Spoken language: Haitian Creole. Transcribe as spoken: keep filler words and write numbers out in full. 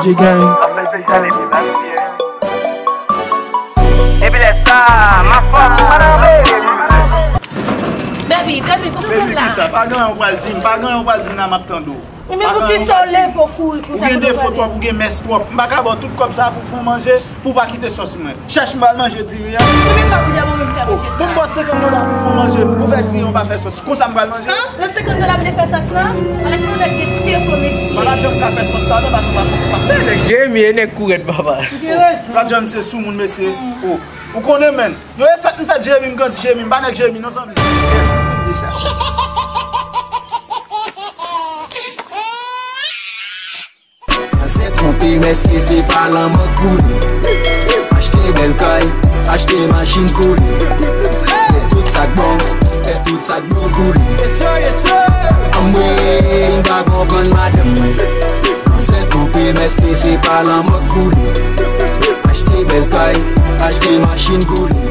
J Gang. Epi lè sa, m ap fè yon. Baby, baby, kòman w Baby, la? Kisa? Pa gen yon pral di m, pa gen yon pral di m nan m ap tande w. Men poukisa w leve w kouri konsa? Ou gen defo twòp, ou gen mès twòp. M pa ka ba w tout kòb sa pou fè w manje, pou w pa kite sòs mwen. Chèch m pral manje diri an. Konbyen kòb ou demann m fè manje sa? Pou m ba w senkant dola pou fè w manje, pou fè diri an pa fè sòs. Konsa m pral manje. An? Nan senkant dola m te fè sòs lan? Alèk yon nèg gen defo mesye. Manager m ka fè sòs la, non, paske w pa, w pa fè. Nèg Jeremy e nèg kourèt papa. Ou gen rezon. Manager m se soumoun mesye. Oh, ou konnen menn. Yo e fèt m fèt Jeremy, m grandi Jeremy, m pa nèg Jeremy non zanmi. Jezi, m di sa. Ansè twonpe m, èske se pa lanmò k boule? Achte bèl kay, achte machin koule. Fè tout sa k bon, fè tout sa k bon koule. Anmwey, m pa konprann madanm mwen. Ansè twonpe m, èske se pa lanmò k boule? Achte bèl kay, achte machin koule.